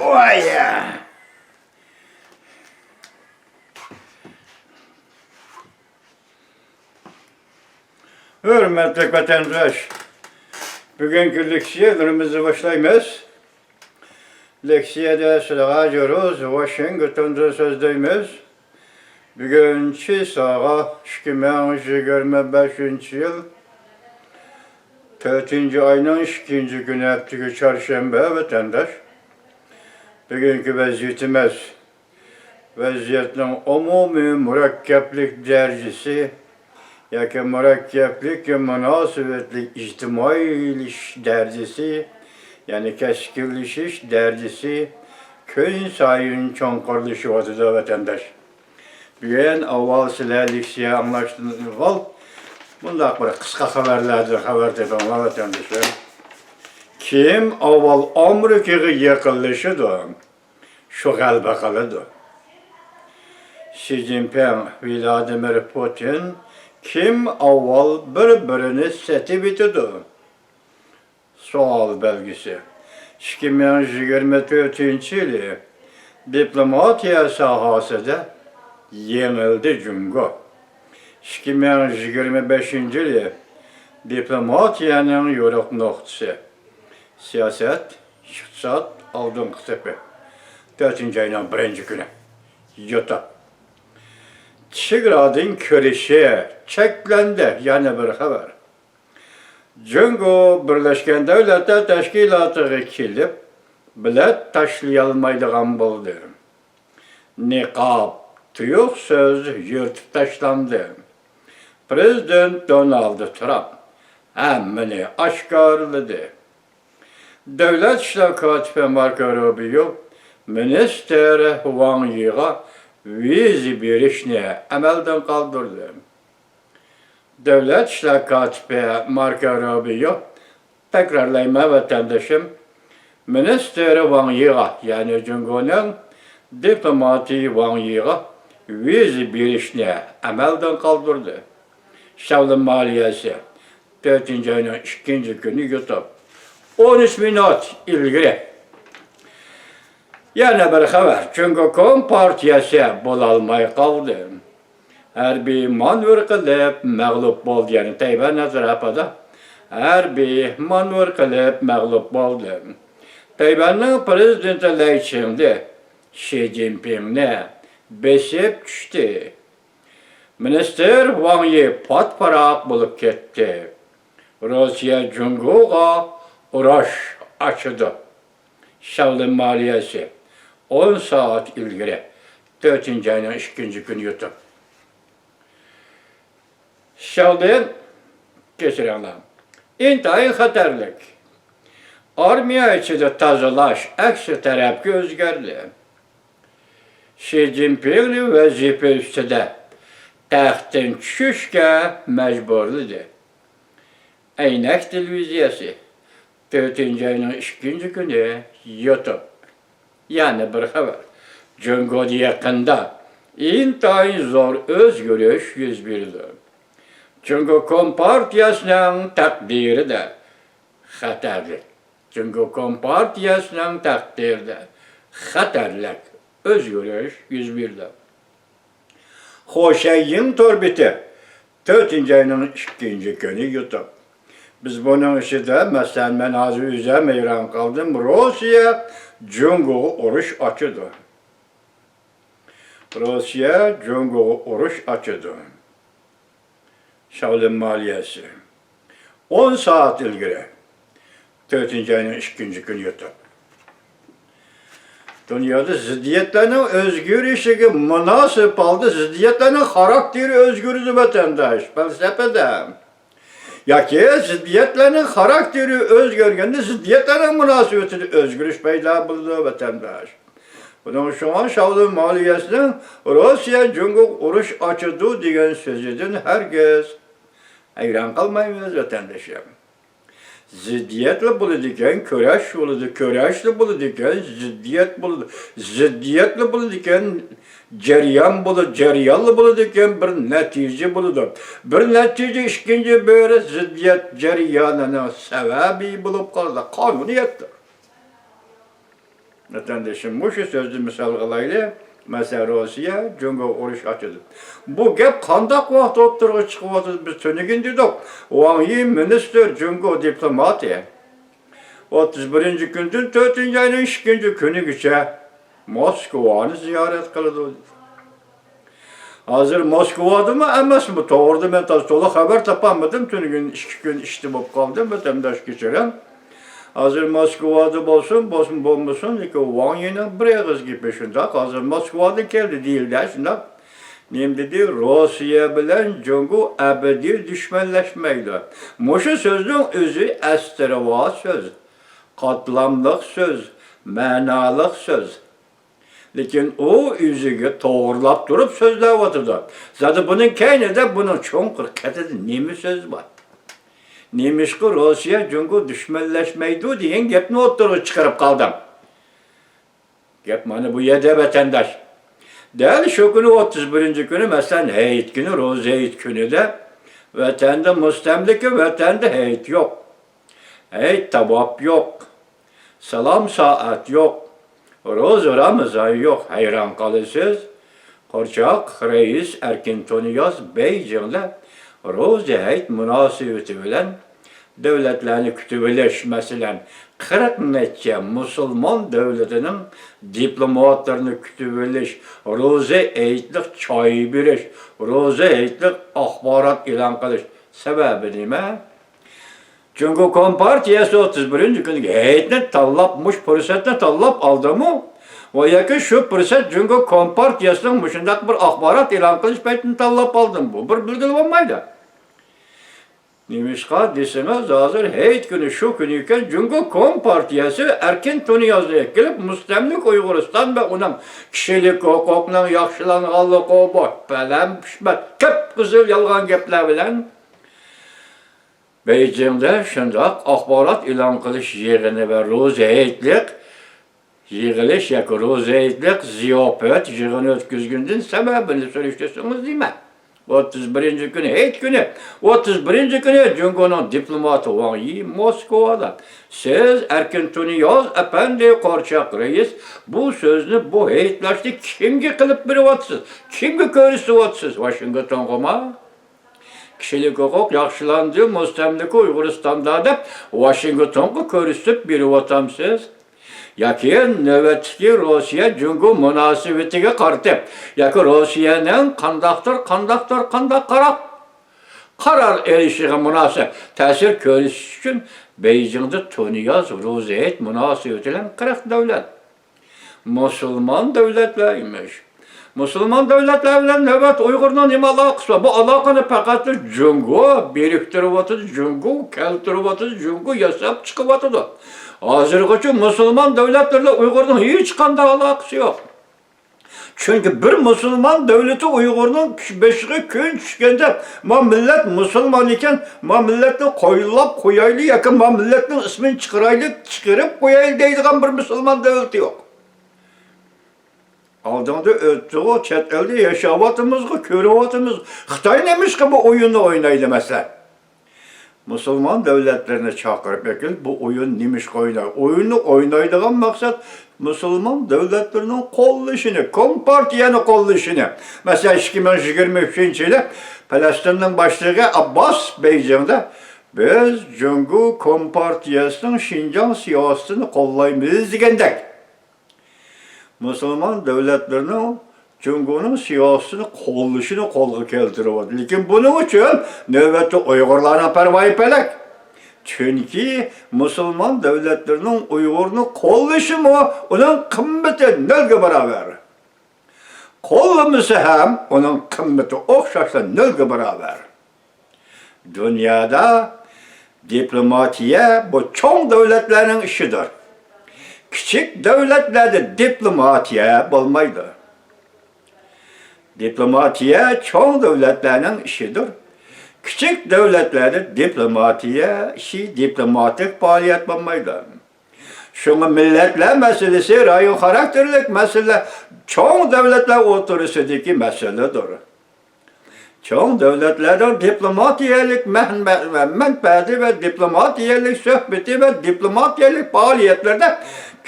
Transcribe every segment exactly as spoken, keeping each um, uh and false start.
ۋاي! ھۆرمەتلىك ۋەتەنداش، بۈگۈنكى لېكسىيەلىرىمىزنى باشلايمىز. لېكسىيەدە سىلىغا جۇرۇز ۋاشىنگتوندىن سۆزلەيمىز. بۈگۈن چىساغا ئىككى مىڭ يىگىرمە بەشىنچى يىل تۆتىنچى ئاينىڭ ئىككىنچى كۈنى، ھەپتىگۈ چارشەنبە ۋەتەنداش. بۈگۈنكى ۋەزىيىتىمىز، ۋەزىيەتنىڭ ئومۇمىي مۇرەككەپلىك دەرىجىسى ياكى مۇرەككەپلىككە مۇناسىۋەتلىك ئىجتىمائىيلىشىش دەرىجىسى، يەنى كەسكىنلىشىش دەرىجىسى كۈنسايىن چوڭقۇرلىشىۋاتىدۇ، ۋەتەنداش. بۈگۈن ئاۋۋال سىلەر لېكسىيە ئاڭلاشتىن ئاۋۋال مۇنداق بىر قىسقا خەۋەرلەردىن خەۋەر تېپىڭلار، ۋەتەنداشلار. كىم ئاۋۋال ئامېرىكىغا يېقىنلىشىدۇ، شۇ غەلىبە قىلىدۇ. شى جىنپىڭ، ۋلادىمىر پۇتىن كىم ئاۋۋال بىر-بىرىنى سېتىۋېتىدۇ؟ سوئال بەلگىسى. ئىككى مىڭ يىگىرمە تۆتىنچى يىلى دىپلوماتىيە ساھەسىدە يېڭىلدى جۇڭگو. ئىككى مىڭ يىگىرمە بەشىنچى يىلى دىپلوماتىيەنىڭ يورۇق نۇقتىسى. سىياسەت، ئىقتىساد، ئالدىنقى سېپى. تۆتىنچى ئاينىڭ بىرىنچى كۈنى. يوتاپ. چېگرادىن كىرىشى چەكلەندى. يەنە بىر خەۋەر. جۇڭگو بىرلەشكەن دۆلەتلەر تەشكىلاتىغا كېلىپ، بېلەت تاشلىيالمايدىغان بولدى. نىقاب تۇيۇقسىز يىرتىپ تاشلاندى. پىرېزىدېنت دونالد ترامپ ھەممىنى ئاشكارىلىدى. دۆلەت ئىشلار كاتىپى ماركو روبىيو مىنىستىر ۋاڭ يىغا ۋىزا بېرىشنى ئەمەلدىن قالدۇردى. دۆلەت ئىشلار كاتىپى ماركو روبىيو، تەكرارلايمەن ۋەتەندىشىم، مىنىستىر ۋاڭ يىغا، يەنى جۇڭگونىڭ دىپلوماتى ۋاڭ يىغا ۋىزا بېرىشنى ئەمەلدىن قالدۇردى. شياۋلىن مالىيەسى، تۆتىنچى ئاينىڭ ئىككىنچى كۈنى يوتاپ. ئون ئۈچ مىنۇت ئىلگىرى يەنە بىر خەۋەر، جۇڭگو كومپارتىيەسى بولالماي قالدى. ھەربىي مانېۋىر قىلىپ مەغلۇپ بولدى، يەنى تەيۋەن ئەتراپىدا ھەربىي مانېۋىر قىلىپ مەغلۇپ بولدى. تەيۋەننىڭ پىرېزىدېنتى لەي چىڭدې شى جىنپىڭنى بېسىپ چۈشتى. مىنىستىر ۋاڭ يى پات-پاراق بولۇپ كەتتى. روسىيە جۇڭگوغا ئۇرۇش ئاچىدۇ. شياۋلىن مالىيەسى ئون سائەت ئىلگىرى، تۆتىنچى ئاينىڭ ئىككىنچى كۈنى يوتاپ. شياۋلىن، كەچۈرۈڭلار، ئىنتايىن خەتەرلىك. ئارمىيە ئىچىدە تازىلاش ئەكسى تەرەپكە ئۆزگەردى. شى جىنپىڭنى ۋەزىپە ئۈستىدە تەختتىن چۈشۈشكە مەجبۇرلىدى. ئەينەك تېلېۋىزىيەسى، تۆتىنچى ئاينىڭ ئىككىنچى كۈنى يوتۇپ. يەنە بىر خەۋەر. جۇڭگودا يېقىندا ئىنتايىن زور ئۆزگىرىش يۈز بېرىدۇ. جۇڭگو كومپارتىيەسىنىڭ تەقدىرىدە خەتەرلىك. جۇڭگو كومپارتىيەسىنىڭ تەقدىرىدە خەتەرلىك ئۆزگىرىش يۈز بېرىدۇ. خو شەييىڭ تور بېتى، تۆتىنچى ئاينىڭ ئىككىنچى كۈنى يوتۇپ. بىز بۇنىڭ ئىچىدە، مەسىلەن، مەن ھازىر ئۆزۈم ھەيران قالدىم، روسىيە جۇڭگوغا ئۇرۇش ئاچىدۇ. روسىيە جۇڭگوغا ئۇرۇش ئاچىدۇ. شياۋلىن مالىيەسى. ئون سائەت ئىلگىرى، تۆتىنچى ئاينىڭ ئىككىنچى كۈنى يوتۇپ. دۇنيادا زىددىيەتلەرنىڭ ئۆزگىرىشىگە مۇناسىپ ھالدا زىددىيەتلەرنىڭ خاراكتېرى ئۆزگىرىدۇ، ۋەتەنداش، پەلسەپىدە. ياكى زىددىيەتلەرنىڭ خاراكتېرى ئۆزگەرگەندە زىددىيەتلەرنىڭ مۇناسىۋىتىدە ئۆزگىرىش پەيدا بولىدۇ، ۋەتەنداش. بۇنىڭ شۇڭا شياۋلىن مالىيەسىنىڭ روسىيە جۇڭگوغا ئۇرۇش ئاچىدۇ دېگەن سۆزىدىن ھەرگىز ھەيران قالمايمىز، ۋەتەندىشىم. زىددىيەتلا بولىدىكەن، كۈرەش بولىدۇ، كۈرەشلا بولىدىكەن، زىددىيەت بولىدۇ، زىددىيەتلا بولىدىكەن، جەريان بولىدۇ، جەريانلا بولىدىكەن، بىر نەتىجە بولىدۇ. بىر نەتىجە ئىككىنچى بىر زىددىيەت جەريانىنىڭ سەۋەبى بولۇپ قالىدۇ. قانۇنىيەتتۇر. ۋەتەندىشىم، مۇشۇ سۆزنى مىسال قىلايلى. مەسىلەن، روسىيە جۇڭگوغا ئۇرۇش ئاچىدۇ. بۇ گەپ قانداق ۋاقىت ئوتتۇرىغا چىقىۋاتىدۇ؟ بىز تۈنۈگۈن دېدۇق. ۋاڭ يى مىنىستىر، جۇڭگو دىپلوماتى. ئوتتۇز بىرىنچى كۈندىن تۆتىنچى ئاينىڭ ئىككىنچى كۈنىگىچە موسكۋانى زىيارەت قىلىدۇ. ھازىر موسكۋادىمۇ ئەمەسمۇ؟ توغرىدا مەن تازا تولا خەۋەر تاپالمىدىم. تۈنۈگۈن ئىككى كۈن ئىشتا بولۇپ قالدىم، ۋەتەنداش كەچۈرۈڭ. ھازىر موسكۋادا بولسۇن، بولسۇن، بولمىسۇن، لېكىن ۋاڭ يىنىڭ بىر ئېغىز گېپى شۇنداق. ھازىر موسكۋادىن كەلدى دېيىلدى، شۇنداق. نېمە دېدى؟ روسىيە بىلەن جۇڭگو ئەبەدىي دۈشمەنلەشمەيدۇ. مۇشۇ سۆزنىڭ ئۆزى ئەستىرىۋا سۆز، قاتلاملىق سۆز، مەنالىق سۆز. لېكىن ئۇ ئۆزىگە توغرىلاپ تۇرۇپ سۆزلەۋاتىدۇ. زادى بۇنىڭ كەينىدە بۇنىڭ چوڭقۇر قېتىدا نېمە سۆز بار؟ نېمىشقا روسىيە جۇڭگو دۈشمەنلەشمەيدۇ دېگەن گەپنى ئوتتۇرىغا چىقىرىپ قالدىڭ؟ گەپ مانا بۇ يەردە، ۋەتەنداش. دەل شۇ كۈنى، ئوتتۇز بىرىنچى كۈنى، مەسىلەن، ھېيت كۈنى، روزا ھېيت كۈنىدە ۋەتەندە مۇستەملىكە، ۋەتەندە ھېيت يوق. ھېيت تاۋاپ يوق، سالام سائەت يوق، روزا رامىزان يوق. ھەيران قالىسىز، قورچاق رەئىس ئەركىن تۇنىياز بېيجىڭدا روزا ھېيت مۇناسىۋىتى بىلەن دۆلەتلەرنى كۈتۈۋېلىش، مەسىلەن، قىرىق نەچچە مۇسۇلمان دۆلىتىنىڭ دىپلوماتلىرىنى كۈتۈۋېلىش، روزا ھېيتلىق چاي بېرىش، روزا ھېيتلىق ئاخبارات ئېلان قىلىش سەۋەبى نېمە؟ جۇڭگو كومپارتىيەسى ئوتتۇز بىرىنچى كۈنىگە ھېيتنى تاللاپ، مۇشۇ پۇرسەتنى تاللاپ ئالدىمۇ؟ ۋە ياكى شۇ پۇرسەت جۇڭگو كومپارتىيەسىنىڭ مۇشۇنداق بىر ئاخبارات ئېلان قىلىش پەيتىنى تاللاپ ئالدىمۇ؟ بۇ بىر بىلگىلى بولمايدۇ. نېمىشقا دېسىڭىز، ھازىر ھېيت كۈنى شۇ كۈنى ئىكەن، جۇڭگو كومپارتىيەسى ئەركىن تۇنىيازنى ئەكېلىپ، مۇستەملىكە ئۇيغۇرىستان ۋە ئۇنىڭ كىشىلىك ھوقۇقنىڭ ياخشىلانغانلىقى، بوش پەلەم پىشمەت، قىپقىزىل يالغان گەپلەر بىلەن بېيجىڭدا شۇنداق ئاخبارات ئېلان قىلىش يىغىنى ۋە روزا ھېيتلىق يىغىلىش ياكى روزا ھېيتلىق زىياپەت يىغىنى ئۆتكۈزگىنىدىن سەۋەبىنى سۈرۈشتۈرسىڭىز دېمە. ئوتتۇز بىرىنچى كۈنى، ھېيت كۈنى، ئوتتۇز بىرىنچى كۈنى جۇڭگونىڭ دىپلوماتى ۋاڭ يى موسكۋادا، سىز ئەركىن تۇنىياز ئەپەندى، قورچاق رەئىس، بۇ سۆزنى بۇ ھېيتلاشنى كىمگە قىلىپ بېرىۋاتىسىز؟ كىمگە كۆرسىتىۋاتىسىز؟ ۋاشىنگتونغىمۇ؟ كىشىلىك ھوقۇق ياخشىلاندى، مۇستەملىكە ئۇيغۇرىستاندا دەپ ۋاشىنگتونغا كۆرسىتىپ بېرىۋاتامسىز؟ ياكى نۆۋەتتىكى روسىيە جۇڭگو مۇناسىۋىتىگە قارىتىپ، ياكى روسىيەنىڭ قانداقتۇر، قانداقتۇر، قانداق قاراپ، قارار ئېلىشىغا مۇناسىپ تەسىر كۆرسىتىش ئۈچۈن بېيجىڭدا تۇنىياز روزا ھېيت مۇناسىۋىتى بىلەن قىرىق دۆلەت، مۇسۇلمان دۆلەتلەر ئىمىش. مۇسۇلمان دۆلەتلەر بىلەن نۆۋەت ئۇيغۇرنىڭ نېمە ئالاقىسى بار؟ بۇ ئالاقىنى پەقەتلا جۇڭگو بىرىكتۈرۈۋاتىدۇ، جۇڭگو كەلتۈرۈۋاتىدۇ، جۇڭگو ياساپ چىقىۋاتىدۇ. ھازىرغىچە مۇسۇلمان دۆلەتلەر بىلەن ئۇيغۇرنىڭ ھېچقانداق ئالاقىسى يوق. چۈنكى بىر مۇسۇلمان دۆلىتى ئۇيغۇرنىڭ بېشىغا كۈن چۈشكەندە، ما مىللەت مۇسۇلمان ئىكەن، ما مىللەتنى قويلاپ قويايلى ياكى ما مىللەتنىڭ ئىسمىنى چىقىرايلى، چىقىرىپ قويايلى دەيدىغان بىر مۇسۇلمان دۆلىتى يوق. ئالدىڭدا ئۆتتىغۇ، چەت ئەلدە ياشاۋاتىمىزغۇ، كۆرۈۋاتىمىز. خىتاي نېمىشقا بۇ ئويۇننى ئوينايدۇ، مەسىلەن؟ مۇسۇلمان دۆلەتلىرىنى چاقىرىپ ئەكېلىپ، بۇ ئويۇن نېمىشقا ئوينايدۇ؟ ئويۇننى ئوينايدىغان مەقسەت مۇسۇلمان دۆلەتلىرىنىڭ قوللىشىنى، كومپارتىيەنى قوللىشىنى. مەسىلەن، ئىككى مىڭ يىگىرمە ئۈچىنچى يىلى پەلەستىننىڭ باشلىقى ئابباس بېيجىڭدا، بىز جۇڭگو كومپارتىيەسىنىڭ شىنجاڭ سىياسىتىنى قوللايمىز دېگەندەك. مۇسۇلمان دۆلەتلىرىنىڭ جۇڭگونىڭ سىياسىتىنى قوللىشىنى قولغا كەلتۈرۈۋاتىدۇ. لېكىن بۇنىڭ ئۈچۈن نۆۋەتتە ئۇيغۇرلارنىڭ پەرۋايى پەلەك. چۈنكى مۇسۇلمان دۆلەتلىرىنىڭ ئۇيغۇرنى قوللىشىمۇ ئۇنىڭ قىممىتى نۆلگە باراۋەر. قوللىمىسا ھەم ئۇنىڭ قىممىتى ئوخشاشلا نۆلگە باراۋەر. دۇنيادا دىپلوماتىيە بۇ چوڭ دۆلەتلەرنىڭ ئىشىدۇر. كىچىك دۆلەتلەردە دىپلوماتىيە بولمايدۇ. دىپلوماتىيە چوڭ دۆلەتلەرنىڭ ئىشىدۇر. كىچىك دۆلەتلەردە دىپلوماتىيە ئىشى، دىپلوماتىك پائالىيەت بولمايدۇ. شۇڭا مىللەتلەر مەسىلىسى رايون خاراكتېرلىك مەسىلە، چوڭ دۆلەتلەر ئوتتۇرىسىدىكى مەسىلىدۇر. چوڭ دۆلەتلەرنىڭ دىپلوماتىيەلىك مەن-، مەن-، مەنپەئەتى ۋە دىپلوماتىيەلىك سۆھبىتى ۋە دىپلوماتىيەلىك پائالىيەتلىرىدە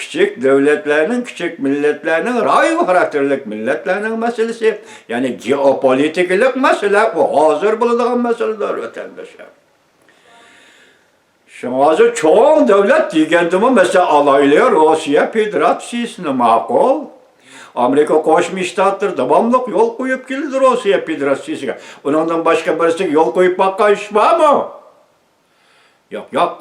كىچىك دۆلەتلەرنىڭ، كىچىك مىللەتلەرنىڭ، رايون خاراكتېرلىك مىللەتلەرنىڭ مەسىلىسى، يەنى گېئوپولىتىكىلىق مەسىلە، ئۇ ھازىر بولىدىغان مەسىلىدۇر، ۋەتەنداشلار. شۇڭا ھازىر چوڭ دۆلەت دېگەندىمۇ، مەسىلەن، ئالايلى، روسىيە فېدېراتسىيىسىنى ماقۇل. ئامېرىكا قوشما شتاتلىرى داۋاملىق يول قويۇپ كېلىدۇ روسىيە فېدېراتسىيىسىگە. ئۇنىڭدىن باشقا بىرسىگە يول قويۇپ باققان ئىش بارمۇ؟ ياق، ياق.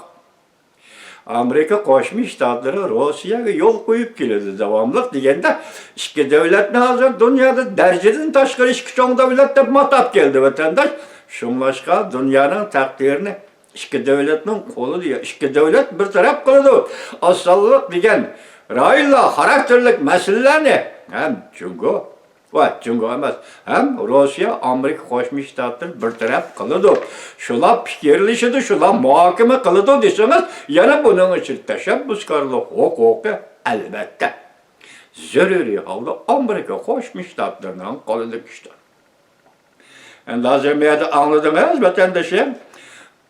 ئامېرىكا قوشما شتاتلىرى روسىيەگە يول قويۇپ كېلىدۇ داۋاملىق دېگەندە، ئىككى دۆلەتنى ھازىر دۇنيادا دەرىجىدىن تاشقىرى ئىككى چوڭ دۆلەت دەپ ماتاپ كەلدى ۋەتەنداش. شۇڭلاشقا دۇنيانىڭ تەقدىرىنى ئىككى دۆلەتنىڭ قولىدا، ئىككى دۆلەت بىر تەرەپ قىلىدۇ. ئاز سانلىق دېگەن رايونلار خاراكتېرلىك مەسىلىلەرنى ھەم جۇڭگو، ۋە جۇڭگو ئەمەس، ھەم روسىيە، ئامېرىكا قوشما شتاتلىرى بىر تەرەپ قىلىدۇ. شۇلار پىكىرلىشىدۇ، شۇلار مۇھاكىمە قىلىدۇ دېسىڭىز، يەنە بۇنىڭ ئىچىدە تەشەببۇسكارلىق ھوقۇقى، ئەلۋەتتە، زۆرۈرىي ھالدا ئامېرىكا قوشما شتاتلىرىنىڭ قولىدىكى ئىشتۇر. ئەمدى ھازىر مەيەردە ئاڭلىدىڭىز، ۋەتەندىشىم،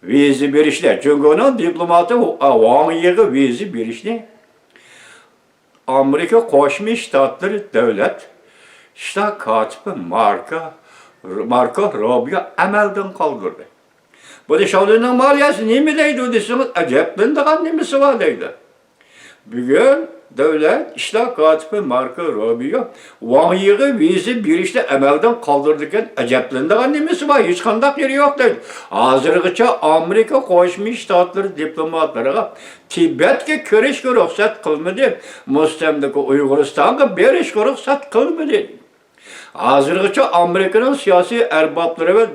ۋىزا بېرىشنى، جۇڭگونىڭ دىپلوماتى ۋاڭ يىغا ۋىزا بېرىشنى ئامېرىكا قوشما شتاتلىرى دۆلەت شتاب كاتىپى ماركو، ماركو روبىيو ئەمەلدىن قالدۇردى. بۇنى شاۋلىنىڭ مالىيەسى نېمە دەيدۇ دېسىڭىز، ئەجەبلىنىدىغان نېمىسى بار دەيدۇ. بۈگۈن دۆلەت ئىشلار كاتىپى ماركو روبىيو ۋاڭ يىغا ۋىزا بېرىشنى ئەمەلدىن قالدۇرىدىكەن، ئەجەبلىنىدىغان نېمىسى بار؟ ھېچقانداق يېرى يوق دەيدۇ. ھازىرغىچە ئامېرىكا قوشما شتاتلىرى دىپلوماتلىرىغا تىبەتكە كىرىشكە رۇخسەت قىلمىدى، مۇستەملىكە ئۇيغۇرىستانغا بېرىشكە رۇخسەت قىلمىدى. ھازىرغىچە ئامېرىكىنىڭ سىياسىي ئەربابلىرى ۋە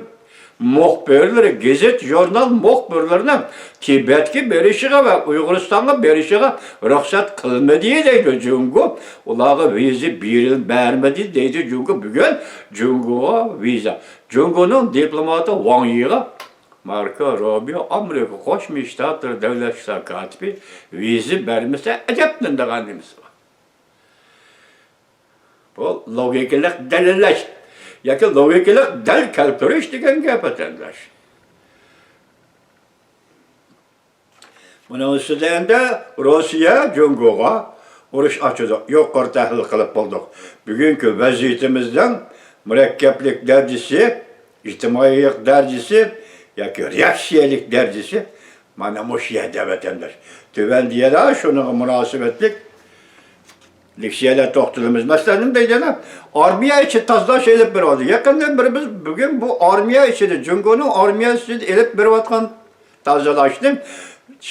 مۇخبىرلىرى، گېزىت، ژۇرنال مۇخبىرلىرىنىڭ تىبەتكە بېرىشىغا ۋە ئۇيغۇرىستانغا بېرىشىغا رۇخسەت قىلمىدى دەيدۇ جۇڭگو. ئۇلارغا ۋىزا بېرىل-، بەرمىدى دەيدۇ جۇڭگو. بۈگۈن جۇڭگوغا ۋىزا. جۇڭگونىڭ دىپلوماتى ۋاڭ يىغا ماركو روبىيو، ئامېرىكا قوشما شتاتلىرى دۆلەت ئىشلار كاتىپى، ۋىزا بەرمىسە ئەجەبلىنىدىغان نېمىسى بار؟ بۇ لوگىكىلىق دەلىللەش ياكى لوگىكىلىق دەل كەلتۈرۈش دېگەن گەپ، ۋەتەنداش. بۇنىڭ ئۈستىدە ئەمدى روسىيە جۇڭگوغا ئۇرۇش ئاچىدۇ، يۇقىرى تەھلىل قىلىپ بولدۇق. بۈگۈنكى ۋەزىيىتىمىزنىڭ مۇرەككەپلىك دەرىجىسى، ئىجتىمائىيلىق دەرىجىسى ياكى رېئاكسىيەلىك دەرىجىسى مانا مۇشۇ يەردە، ۋەتەنداش. تۆۋەندە يەنە شۇنىڭغا مۇناسىۋەتلىك لېكسىيەلەر توختىلىمىز. مەسىلەن، نېمە دەيدۇ يەنە؟ ئارمىيە ئىچى تازىلاش ئېلىپ بېرىۋاتىدۇ. يېقىندا بىر، بىز بۈگۈن بۇ ئارمىيە ئىچىدە، جۇڭگونىڭ ئارمىيە ئىچىدە ئېلىپ بېرىۋاتقان تازىلاشنى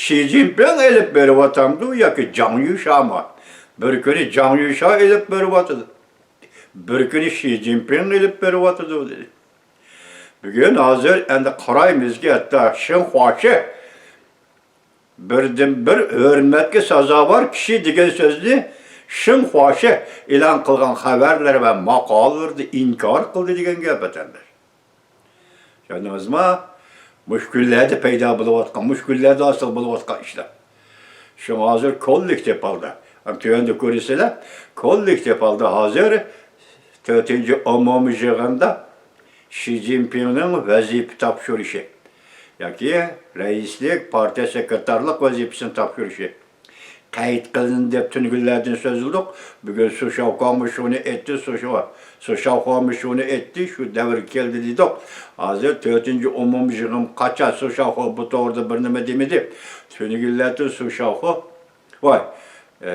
شى جىنپىڭ ئېلىپ بېرىۋاتامدۇ ياكى جاڭ يۈشامۇ؟ بىر كۈنى جاڭ يۈشا ئېلىپ بېرىۋاتىدۇ، بىر كۈنى شى جىنپىڭ ئېلىپ بېرىۋاتىدۇ، دېدى. بۈگۈن ھازىر ئەمدى قارايمىزكى، ھەتتا شېڭ خۇاشى، بىردىنبىر ھۆرمەتكە سازاۋەر كىشى دېگەن سۆزنى شېڭ خۇاشى ئېلان قىلغان خەۋەرلەر ۋە ماقالىلىرىدا ئىنكار قىلدى دېگەن گەپ، ۋەتەنداش. چۈشەندىڭىزمۇ؟ مۇشۇ كۈنلەردە پەيدا بولۇۋاتقان، مۇشۇ كۈنلەردە ھاسىل بولۇۋاتقان ئىشلار. شۇڭا ھازىر كوللېكتىپ ھالدا، ھەم تۆۋەندە كۆرىسىلەر، كوللېكتىپ ھالدا ھازىر تۆتىنچى ئومۇمىي يىغىندا شى جىنپىڭنىڭ ۋەزىپە تاپشۇرۇشى ياكى رەئىسلىك، پارتىيە سېكرېتارلىق ۋەزىپىسىنى تاپشۇرۇشى قەيت قىلىندى دەپ تۈنۈگۈنلەردىن سۆزلىدۇق. بۈگۈن سۇ شاۋخۇامۇ شۇنى ئېيتتى، سۇ شاۋ-، سۇ شاۋخۇامۇ شۇنى ئېيتتى، شۇ دەۋرگە كەلدى دېدۇق. ھازىر تۆتىنچى ئومۇمىي يىغىن قاچان، سۇ شاۋخۇا بۇ توغرىدا بىر نېمە دېمىدى. تۈنۈگۈنلەردىن سۇ شاۋخۇا، ۋاي،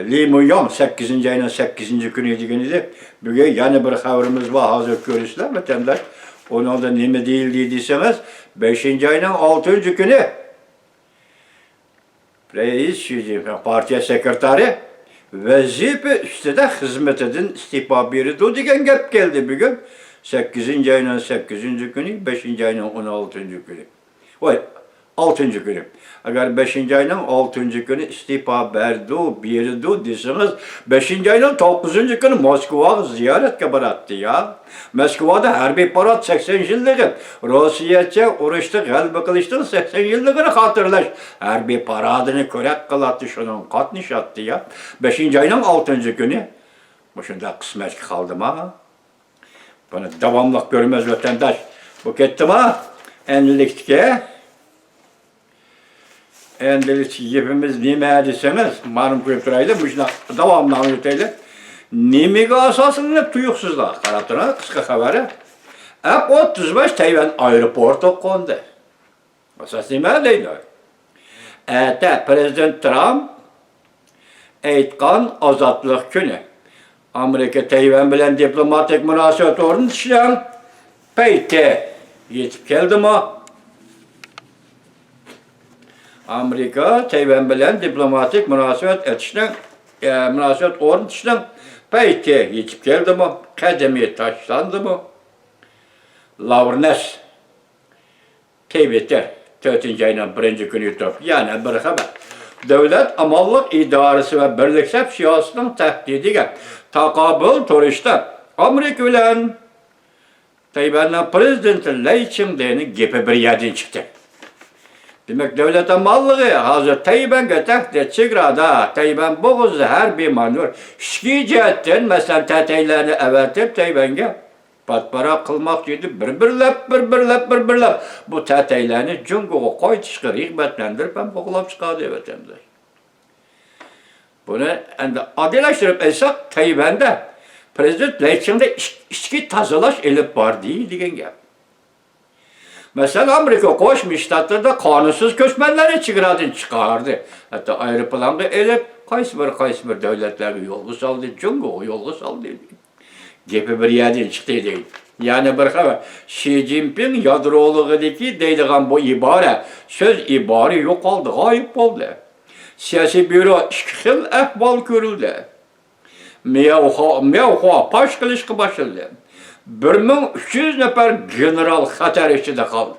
لى مۇياڭ سەككىزىنچى ئاينىڭ سەككىزىنچى كۈنى دېگەن ئىدى. بۈگۈن يەنە بىر خەۋىرىمىز بار، ھازىر كۆرىسىلەر، ۋەتەنداش. ئۇنىڭدا نېمە دېيىلدى دېسىڭىز، بەشىنچى ئاينىڭ ئالتىنچى كۈنى رەئىس شى جىنپىڭ، پارتىيە سېكرېتارى ۋەزىپە ئۈستىدە خىزمىتىدىن ئىستېپا بېرىدۇ دېگەن گەپ كەلدى بۈگۈن، سەككىزىنچى ئاينىڭ سەككىزىنچى كۈنى، بەشىنچى ئاينىڭ ئون ئالتىنچى كۈنى. ۋاي، ئالتىنچى كۈنى. ئەگەر بەشىنچى ئاينىڭ ئالتىنچى كۈنى ئىستېپا بەردۇ، بېرىدۇ دېسىڭىز، بەشىنچى ئاينىڭ توققۇزىنچى كۈنى موسكۋاغا زىيارەتكە باراتتى يا. موسكۋادا ھەربىي پارات سەكسەن يىللىقى، روسىيەچە ئۇرۇشتا غەلىبە قىلىشنىڭ سەكسەن يىللىقىنى خاتىرىلەش ھەربىي پارادىنى كۆرەك قىلاتتى، شۇنىڭغا قاتنىشاتتى يا. بەشىنچى ئاينىڭ ئالتىنچى كۈنى مۇشۇنداق قىسمەتكە قالدىما؟ بۇنى داۋاملىق كۆرىمىز، ۋەتەنداش. بۇ كەتتىما؟ ئەنلىكتىكى. ئەمدى گېپىمىز نېمە دېسىڭىز، مانا قويۇپ تۇرايلى، مۇشۇنداق داۋامىنى ئاڭلىتايلى. نېمىگە ئاساسلىنىپ تۇيۇقسىزلا، قاراپ تۇرۇڭ، قىسقا خەۋەر. ئەپ ئوتتۇز بەش تەيۋەن ئايروپورتىغا قوندى. ئاساس نېمە دەيدۇ؟ ئەتە پىرېزىدېنت ترامپ ئېيتقان ئازادلىق كۈنى. ئامېرىكا تەيۋەن بىلەن دىپلوماتىك مۇناسىۋەت ئورنىتىشنىڭ پەيتى يېتىپ كەلدىمۇ؟ ئامېرىكا تەيۋەن بىلەن دىپلوماتىك مۇناسىۋەت ئېتىشنىڭ، ئە، مۇناسىۋەت ئورنىتىشنىڭ پەيتى يېتىپ كەلدىمۇ؟ قەدىمى تاشلاندىمۇ؟ لاۋرېنس تىۋىتتېر، تۆتىنچى ئاينىڭ بىرىنچى كۈنى يۇتۇپ، يەنە بىر خەۋەر. دۆلەت ئامانلىق ئىدارىسى ۋە بىرلىك سەپ سىياسىتىنىڭ تەھدىتىگە تاقابىل تۇرۇشتا ئامېرىكا بىلەن تەيۋەننىڭ پىرېزىدېنتى لەي چىڭدېنىڭ گېپى بىر يەردىن چىقتى. دېمەك، دۆلەت ئامانلىقى ھازىر تەيۋەنگە تەھدىت، چېگرادا تەيۋەن بوغۇزى ھەربىي مانېۋىر ئىچكى جەھەتتىن، مەسىلەن، تەتەيلەرنى ئەۋەتىپ، تەيۋەنگە پاتىپاراق قىلماقچى ئىدى. بىر-بىرلەپ، بىر-بىرلەپ، بىر-بىرلەپ بۇ تەتەيلەرنى جۇڭگوغا قايتىشقا رىغبەتلەندۈرۈپ ھەم قوغلاپ چىقاردى ۋەتەنداش. بۇنى ئەمدى ئاددىيلاشتۇرۇپ ئېيتساق، تەيۋەندە پىرېزىدېنت لەي چىڭدې ئىچ-، ئىچكى تازىلاش ئېلىپ باردى دېگەن گەپ. مەسىلەن، ئامېرىكا قوشما شتاتلىرىدا قانۇنسىز كۆچمەنلەرنى چېگرادىن چىقاردى. ھەتتا ئايروپىلانغا ئېلىپ، قايسى بىر، قايسى بىر دۆلەتلەرگە يولغا سالدى، جۇڭگوغا يولغا سالدى. گېپى بىر يەردىن چىقتى دەيدۇ. يەنە بىر خەۋەر. شى جىنپىڭ يادرولۇقىدىكى دەيدىغان بۇ ئىبارە، سۆز ئىبارە يوقالدى، غايىب بولدى. سىياسىي بيۇرو ئىككى خىل ئەھۋال كۆرۈلدى. مياۋخۇا، مياۋخۇا پاش قىلىشقا باشلىدى. بىر مىڭ ئۈچ يۈز نەپەر گېنېرال خەتەر ئىچىدە قالدى.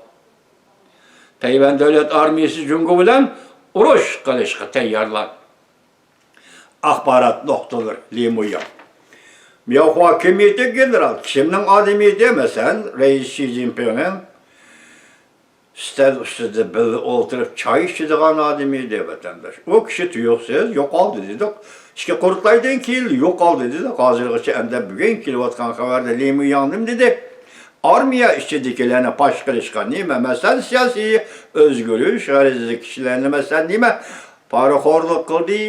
تەيۋەن دۆلەت ئارمىيىسى جۇڭگو بىلەن ئۇرۇش قىلىشقا تەييارلاندى. ئاخبارات نۇقتىلىرى، لى مۇياڭ. مياۋخۇا كىم ئىدى، گېنېرال؟ كىمنىڭ ئادىمى ئىدى؟ مەسىلەن، رەئىس شى جىنپىڭنىڭ ئۈستەل ئۈستىدە بىللە ئولتۇرۇپ چاي ئىچىدىغان ئادىمى ئىدى، ۋەتەنداش. ئۇ كىشى تۇيۇقسىز يوقالدى دېدۇق. ئىككى قۇرۇلتايدىن كېيىن يوقالدى دېدۇق. ھازىرغىچە ئەمدى بۈگۈن كېلىۋاتقان خەۋەردە لى مۇياڭ نېمە دېدى؟ ئارمىيە ئىچىدىكىلەرنى پاش قىلىشقا نېمە، مەسىلەن، سىياسىي ئۆزگىرىش غەرىزىدىكى كىشىلەرنى، مەسىلەن، نېمە، پارىخورلۇق قىلدى،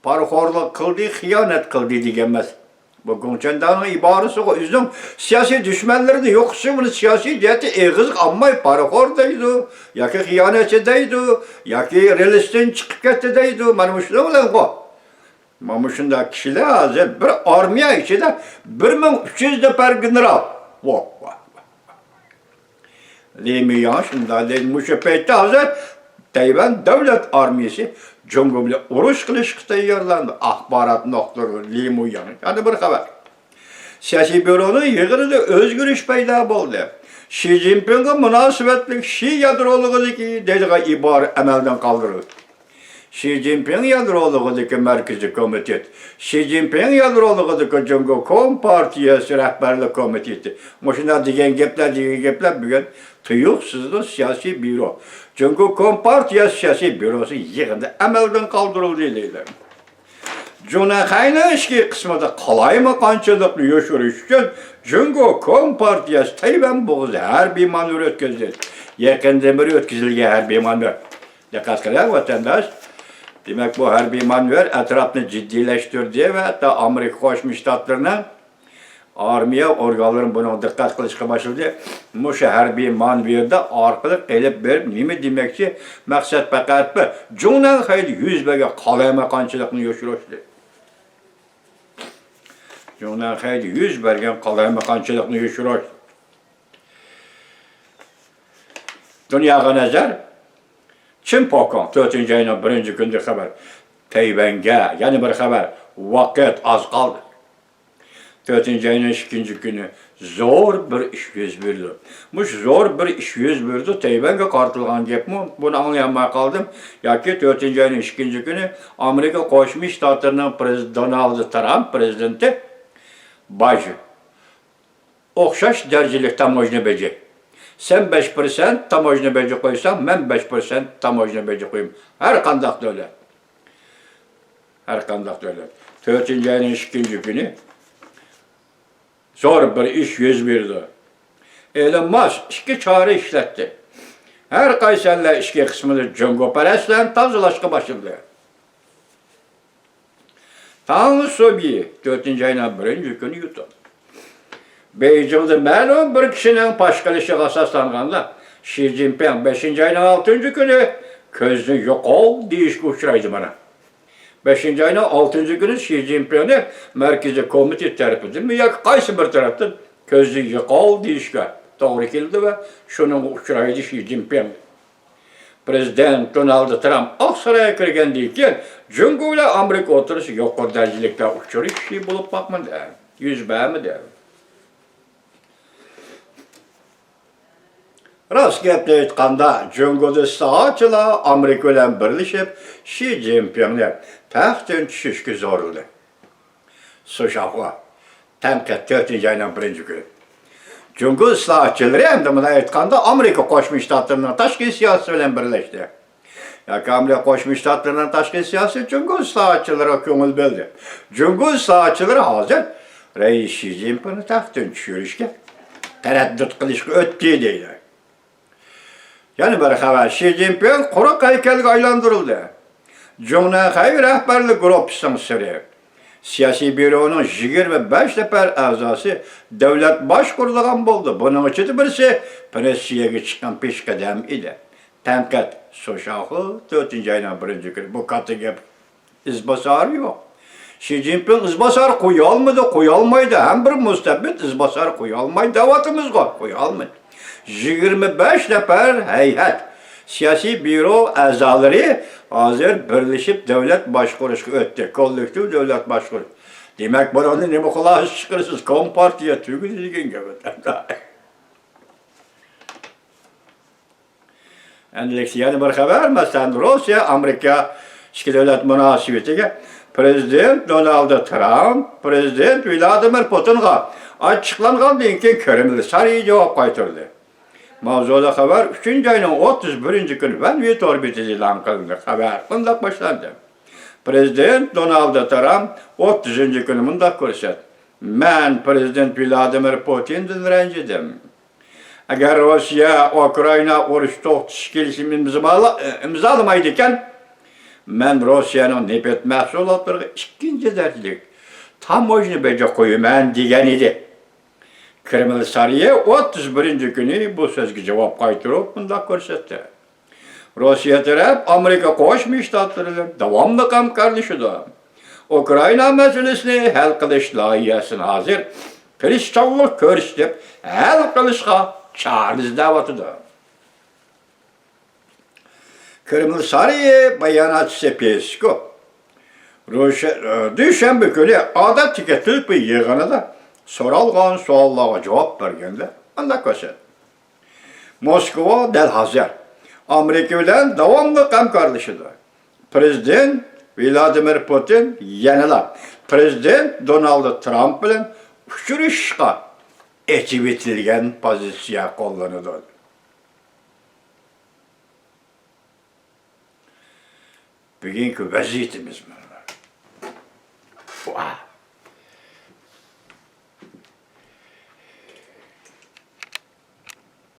پارىخورلۇق قىلدى، خىيانەت قىلدى دېگەن ئەمەس. بۇ گۇڭچەنداڭنىڭ ئىبارىسىغۇ، ئۆزىنىڭ سىياسىي دۈشمەنلىرىنى يوقىتىشى، بۇنى سىياسىي جەھەتتە ئېغىزغا ئالماي پارىخور دەيدۇ، ياكى خىيانەتچى دەيدۇ، ياكى رېلىستىن چىقىپ كەتتى دەيدۇ. مانا مۇشۇنىڭ بىلەنغۇ. مانا مۇشۇنداق كىشىلەر ھازىر بىر ئارمىيە ئىچىدە بىر مىڭ ئۈچ يۈز نەپەر گېنېرال. ۋاھ، ۋاھ، ۋاھ. لى مۇياڭ شۇنداق دەيدۇ، مۇشۇ پەيتتە ھازىر تەيۋەن دۆلەت ئارمىيىسى جۇڭگو بىلەن ئۇرۇش قىلىشقا تەييارلاندى. ئاخبارات نۇقتىلىرى، لى مۇياڭ. يەنە بىر خەۋەر. سىياسىي بيۇرونىڭ يىغىنىدا ئۆزگىرىش پەيدا بولدى. شى جىنپىڭغا مۇناسىۋەتلىك شى يادرولۇقىدىكى دەيدىغان ئىبارە ئەمەلدىن قالدۇرۇلدى. شى جىنپىڭ يادرولۇقىدىكى مەركىزىي كومىتېت، شى جىنپىڭ يادرولۇقىدىكى جۇڭگو كومپارتىيەسى رەھبەرلىك كومىتېتى. مۇشۇنداق دېگەن گەپلەر، دېگەن گەپلەر بۈگۈن تۇيۇقسىزلا سىياسىي بيۇرو، جۇڭگو كومپارتىيەسى سىياسىي بيۇروسى يىغىندا ئەمەلدىن قالدۇرۇلدى دەيدۇ. جۇڭنەنخەينىڭ ئىچكى قىسمىدا قالايمىقانچىلىقنى يوشۇرۇش ئۈچۈن جۇڭگو كومپارتىيەسى تەيۋەن بوغۇزى ھەربىي مانېۋىر ئۆتكۈزدى. يېقىندىن بېرى ئۆتكۈزۈلگەن ھەربىي مانېۋىر. دىققەت قىلىڭ، ۋەتەنداش. دېمەك، بۇ ھەربىي مانېۋىر ئەتراپنى جىددىيلەشتۈردى ۋە ھەتتا ئامېرىكا قوشما شتاتلىرىنىڭ ئارمىيە ئورگانلىرىمۇ بۇنىڭغا دىققەت قىلىشقا باشلىدى. مۇشۇ ھەربىي مانېۋىردا ئارقىلىق ئېلىپ بېرىپ نېمە دېمەكچى؟ مەقسەت پەقەت بىر، جۇڭنەنخەيدە يۈز بەرگەن قالايمىقانچىلىقنى يوشۇرۇشتى. جۇڭنەنخەيدە يۈز بەرگەن قالايمىقانچىلىقنى يوشۇرۇش. دۇنياغا نەزەر. چىن پوكۇڭ، تۆتىنچى ئاينىڭ بىرىنچى كۈنىدە خەۋەر. تەيۋەنگە يەنە بىر خەۋەر. ۋاقىت ئاز قالدى. تۆتىنچى ئاينىڭ ئىككىنچى كۈنى زور بىر ئىش يۈز بېرىدۇ. مۇشۇ زور بىر ئىش يۈز بېرىدۇ، تەيۋەنگە قارىتىلغان گەپمۇ؟ بۇنى ئاڭلىيالماي قالدىم. ياكى تۆتىنچى ئاينىڭ ئىككىنچى كۈنى ئامېرىكا قوشما شتاتلىرىنىڭ پرېز-، دونالد ترامپ پرېزىدېنتى بايجۈ ئوخشاش دەرىجىلىك تاموژنا بېجى. سەن بەش پىرسەنت تاموژنا بېجى قويساڭ، مەن بەش پىرسەنت تاموژنا بېجى قويىمەن. ھەر قانداق دۆلەت. ھەر قانداق دۆلەت. تۆتىنچى ئاينىڭ ئىككىنچى كۈنى زور بىر ئىش يۈز بېرىدۇ. ئېلون ماسك ئىككى چارە ئىشلەتتى. ھەر قايسى ئەللەر ئىچكى قىسمىنى جۇڭگوپەرەسلەرنى تازىلاشقا باشلىدى. تاڭ سۇبيى، تۆتىنچى ئاينىڭ بىرىنچى كۈنى يۇتۇپ. بېيجىڭدا مەلۇم بىر كىشىنىڭ پاش قىلىشىغا ئاساسلانغاندا، شى جىنپىڭ بەشىنچى ئاينىڭ ئالتىنچى كۈنى كۆزدىن يوقال دېيىشكە ئۇچرايدۇ مانا. بەشىنچى ئاينىڭ ئالتىنچى كۈنى شى جىنپىڭنى مەركىزىي كومىتېت تەرىپىدىنمۇ ياكى قايسى بىر تەرەپتىن كۆزدىن يوقال دېيىشكە توغرا كېلىدۇ ۋە شۇنىڭغا ئۇچرايدۇ شى جىنپىڭ. پىرېزىدېنت دونالد ترامپ ئاقسارايغا كىرگەندىن كېيىن، جۇڭگو بىلەن ئامېرىكا ئوتتۇرىسىدا يۇقىرى دەرىجىلىكتە ئۇچرىشىشى بولۇپ باقمىدى، يۈز بەرمىدى. راست گەپنى ئېيتقاندا، جۇڭگودا ئىسلاھاتچىلار ئامېرىكا بىلەن بىرلىشىپ، شى جىنپىڭنى تەختتىن چۈشۈرۈشكە زورلىدى. سۇشاخۇا، تەنقىد، تۆتىنچى ئاينىڭ بىرىنچى كۈنى. جۇڭگو ئىسلاھاتچىلىرى، ئەمدى مۇنداق ئېيتقاندا، ئامېرىكا قوشما شتاتلىرىنىڭ تاشقى سىياسىتى بىلەن بىرلەشتى. ياكى ئامېرىكا قوشما شتاتلىرىنىڭ تاشقى سىياسىتى جۇڭگو ئىسلاھاتچىلىرىغا كۆڭۈل بۆلدى. جۇڭگو ئىسلاھاتچىلىرى ھازىر رەئىس شى جىنپىڭنى تەختتىن چۈشۈرۈشكە تەرەددۇت قىلىشقا ئۆتتى، دەيدۇ. يەنە بىر خەۋەر، شى جىنپىڭ قۇرۇق ھەيكەلگە ئايلاندۇرۇلدى. جۇڭنەنخەي رەھبەرلىك گۇرۇپپىسىنىڭ سىرى، سىياسىي بيۇرونىڭ يىگىرمە بەش نەپەر ئەزاسى دۆلەت باشقۇرىدىغان بولدى. بۇنىڭ ئىچىدە بىرسى پىرىشىيەگە چىققان پېشقەدەم ئىدى. تەنقىد، سۇشاخۇ، تۆتىنچى ئاينىڭ بىرىنچى كۈنى. بۇ كاتتا گەپ. ئىزباسارى يوق. شى جىنپىڭ ئىزباسار قويالمىدى، قويالمايدۇ. ھەم بىر مۇستەبىت ئىزباسار قويالمايدۇ دەۋاتىمىزغۇ، قويالمىدى. يىگىرمە بەش نەپەر ھەيئەت، سىياسىي بيۇرو ئەزالىرى ھازىر بىرلىشىپ دۆلەت باشقۇرۇشقا ئۆتتى، كوللېكتىپ دۆلەت باشقۇرۇش. دېمەك، بۇنىڭدىن نېمە خۇلاسە چىقىرىسىز؟ كومپارتىيە تۈگىدى دېگەن گەپ. ئەمدىلىكتە يەنە بىر خەۋەر، مەسىلەن، روسىيە، ئامېرىكا ئىككى دۆلەت مۇناسىۋىتىگە پىرېزىدېنت دونالد ترامپ پىرېزىدېنت ۋلادىمىر پۇتىنغا ئاچچىقلانغاندىن كېيىن كرېمل سارىيى جاۋاب قايتۇردى. ماۋزۇلۇق خەۋەر ئۈچىنچى ئاينىڭ ئوتتۇز بىرىنچى كۈنى ۋەنۋى تور بېتىدە ئېلان قىلىندى. خەۋەر مۇنداق باشلاندى. پىرېزىدېنت دونالد ترامپ ئوتتۇزىنچى كۈنى مۇنداق كۆرسەتتى: مەن پىرېزىدېنت ۋلادىمىر پۇتىندىن رەنجىدىم. ئەگەر روسىيە ئۇكرائىنا ئۇرۇش توختىتىش كېلىشىمى ئىمزالا-، ئىمزالىمايدىكەن، مەن روسىيەنىڭ نېفىت مەھسۇلاتلىرىغا ئىككىنچى دەرىجىلىك تاموژنا بېجى قويىمەن، دېگەن ئىدى. كرېمل سارىيى ئوتتۇز بىرىنچى كۈنى بۇ سۆزگە جاۋاب قايتۇرۇپ مۇنداق كۆرسەتتى: روسىيە تەرەپ ئامېرىكا قوشما شتاتلىرى بىلەن داۋاملىق ھەمكارلىشىدۇ. ئۇكرائىنا مەسىلىسىنى ھەل قىلىش لايىھەسىنى ھازىر تىرىشچانلىق كۆرسىتىپ ھەل قىلىشقا چارە ئىزدەۋاتىدۇ. كرېمل سارىيى باياناتچىسى پېسكوف روشە-، دۈشەنبە كۈنى ئادەتتىكى تېلېفون يىغىنىدا سورالغان سوئاللارغا جاۋاب بەرگەندە مۇنداق كۆرسەتتى: موسكۋا دەل ھازىر ئامېرىكا بىلەن داۋاملىق ھەمكارلىشىدۇ. پىرېزىدېنت ۋلادىمىر پۇتىن يەنىلا پىرېزىدېنت دونالد ترامپ بىلەن ئۇچرىشىشقا ئېچىۋېتىلگەن پوزىتسىيە قوللىنىدۇ. بۈگۈنكى ۋەزىيىتىمىز مانا.